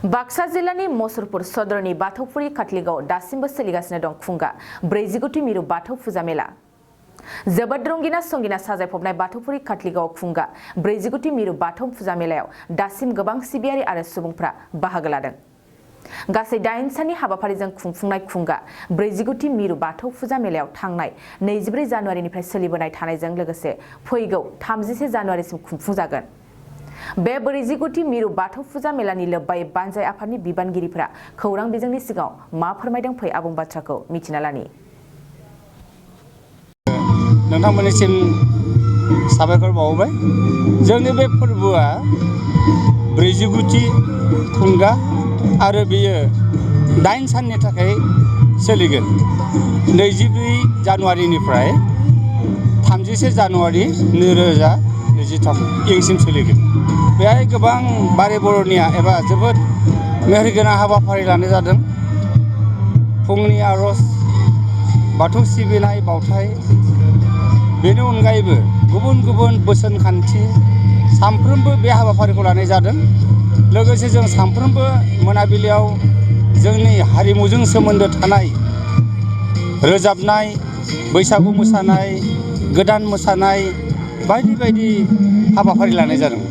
बाक्सा जिल्लानि मसुरपुर सदरनि बाथौफुरि काटलिगाव दासिमबो सोलिगासिनो दं खुंगा 40 मिरु बाथौ फुजा मेला। जोबोद रंगिना संगिना साजायफबनाय बाथौफुरि काटलिगाव खुंगा 40 मिरु बाथौ फुजा मेलायाव दासिम गोबां सिबियारि आरो सुबुंफ्रा बाहागो लादों। गासै 8 साननि हाबाफारिजों खुंफुंनाय खुंगा 40 मिरु बाथौ फुजा मेलायाव थांनाय 24 जानुवारिनिफ्राय सोलिबोनाय थानायजों लोगोसे फैगौ 31 जानुवारिसिम खुंफुंजागोन। बे 40 मिरु बाथौ फुजा मेलानि लोब्बायै बानजाय आफादनि बिबानगिरिफोरा खौरां बिजोंनि सिगाङाव मा फोरमायदों फै आबुं बाथ्राखौ मिथिना लानि। नोंथांमोननिसिम साबायखर बावबाय। जोंनि बे फोरबोआ 40 खुंगा आरो बेयो 8 साननि थाखाय सोलिगोन। 24 जानुवारिनिफ्राय 31 जानुवारि 2023 इंसिम सोलिगोन। बेहाय गोबां बारे बर'निया एबा जोबोद मेहेरगोनां हाबाफारि लानाय जादों। फुंनि आर'ज, बाथौ सिबिनाय बावथाय, बेनि अनगायैबो गुबुन गुबुन बोसोन खान्थि सानफ्रोमबो बे हाबाफारिखौ लानाय जादों। लोगोसे जों सानफ्रोमबो मोनाबिलियाव जोंनि हारिमुजों सोमोन्दो थानाय रोजाबनाय, बैसागु मोसानाय, गोदान मोसानाय बायदि बायदि हाबाफारि लानाय जादों।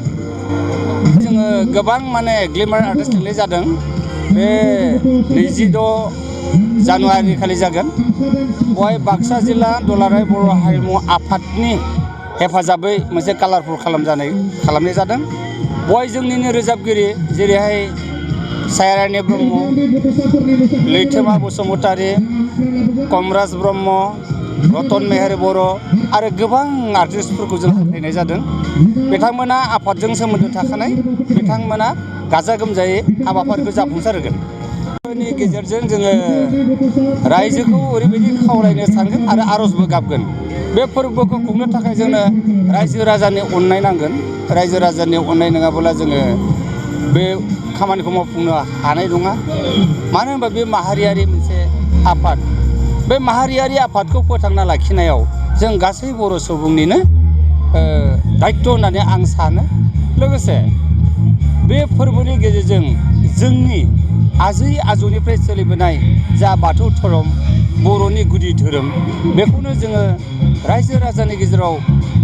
जोङो गोबां ग्लेमार आर्टिस्ट लिंनाय जादों। बे 26 जानुवारि खालि जागोन। बेवहाय बाक्सा जिल्ला दुलाराय बर' हारिमु आफादनि हेफाजाबै मोनसे कालारफुल खालामनाय जादों। बेवहाय जोंनिनो रोजाबगिरि जेरैहाय सायारानि ब्रह्म, लैथोमा बसुमतारी, कमराज ब्रह्म, रतन मेहेर बर' आरो गोबां आर्टिस्टफोरखौ जों हांख्रायनाय जादों। बिथांमोना आफादजों सोमोन्दो थाखानाय, बिथांमोना गाजा गोमजायै हाबाफारिखौ जाफुंसार होगोन। नि गेजेरजों जोङो रायजोखौ ओरैबायदि खावलायनो सानगोन आरो आर'जबो गाबगोन। बे फोरबोखौ खुंनो थाखाय जोंनो रायजो राजानि अननाय नांगोन। रायजो राजानि अननाय नङाब्ला जोङो बे खामानिखौ मावफुंनो हानाय नङा। मानो होनबा बे माहारियारि मोनसे आफाद। बे माहारियारि आफादखौ फोथांना लाखिनायाव जों गासै बर' सुबुंनिनो दायित्व होननानै आं सानो। लोगोसे बे फोरबोनि गेजेरजों जोंनि आजै आजौनिफ्राय सोलिबोनाय जा बाथौ धोरोम, बर'नि गुदि धोरोम, बेखौनो जोङो रायजो राजानि गेजेराव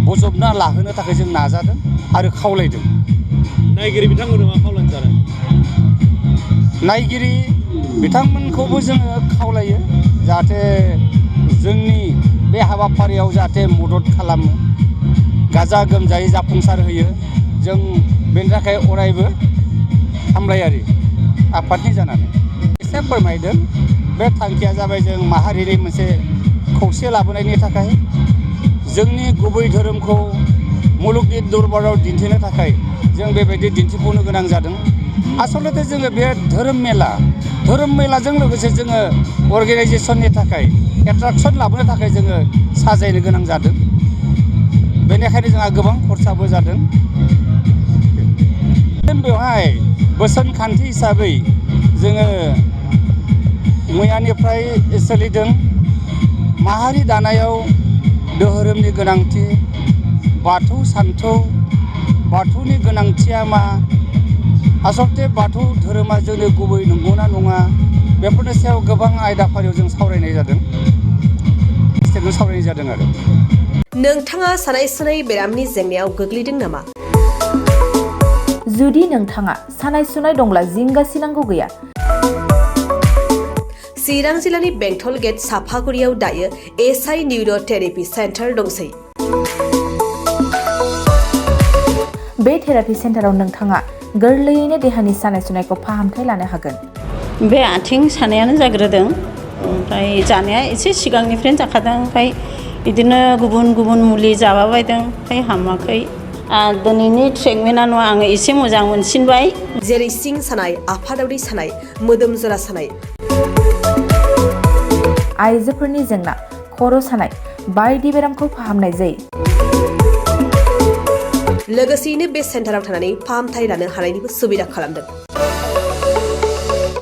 बजबना लाहोनो थाखाय जों नाजादों आरो खावलायदों। नायगिरि बिथांमोननो मा खावलायनो सानो? नायगिरि बिथांमोनखौबो जोङो खावलायो जाहाथे जोंनि बे हाबाफारियाव जाहाथे मदद खालामो, गाजा गोमजायै जाफुंसार होयो। जों बेनि थाखाय अरायबो हामलायारि आफादनि जानानै एसे फोरमायदों। बे थांखिया जाबाय जों माहारिनि मोनसे खौसे लाबोनायनि थाखाय, जोंनि गुबै धोरोमखौ मुलुगनि दरबाराव दिन्थिनो थाखाय जों बेबायदि दिन्थिफुंनो गोनां जादों। आसलथे जोङो बे धोरोम मेलाजों लोगोसे जोङो अर्गेनाइजेसननि थाखाय एट्राकसन लाबोनो थाखाय जोङो साजायनो गोनां जादों। बेनिखायनो जोंहा गोबां खरसाबो जादों। बेवहाय बोसोन खान्थि हिसाबै जोङो मैयानिफ्राय सोलिदों माहारि दानायाव धोरोमनि गोनांथि, बाथौ सान्थौ, बाथौनि गोनांथिया मा, आसलथे बाथौ धोरोमा जोंनि गुबै नंगौना नङा, बेफोरनि सायाव गोबां आयदाफारियाव जों सावरायनाय जादों। आरो नोंथाङा सानाय सुनाय बेरामनि जेंनायाव गोग्लैदों नामा? जुदि नोंथाङा सानाय सुनाय दंब्ला जिंगासिनांगौ गैया। चिरां जिल्लानि बेंटल गेट साफागुरियाव दायो एसआइ निउर' थेरापि सेन्टार दंसै। बे थेरापि सेन्टाराव नोंथाङा गोरलैयैनो देहानि सानाय सुनायखौ फाहामथाय लानो हागोन। बे आथिं सानायानो जाग्रोदों, ओमफ्राय जानाया एसे सिगांनिफ्रायनो जाखादों, ओमफ्राय बिदिनो गुबुन गुबुन मुलि जाबाबायदों, ओमफ्राय हामाखै। दिनैनि ट्रिटमेन्टआ आङो एसे मोजां मोनसिनबाय। जेरै सिं सानाय, आफादावरि सानाय, मोदोम जरा सानाय, आइजोफोरनि जेंना, खर' सानाय बायदि बेरामखौ फाहामनाय जायो। लोगोसेयैनो बे सेन्टाराव थानानै फाहामथाय लानो हानायनिबो सुबिदा खालामदों।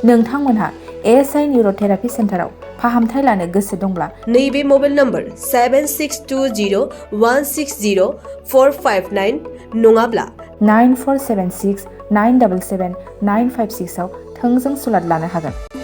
नोंथांमोनहा एसआइ निउर' थेरापि सेन्टाराव फाहामथाय लानो गोसो दंब्ला नैबे मबाइल नम्बर 7620160459 नङाब्ला 9476 977 956 आव थोंजों सुलाद लानो हागोन।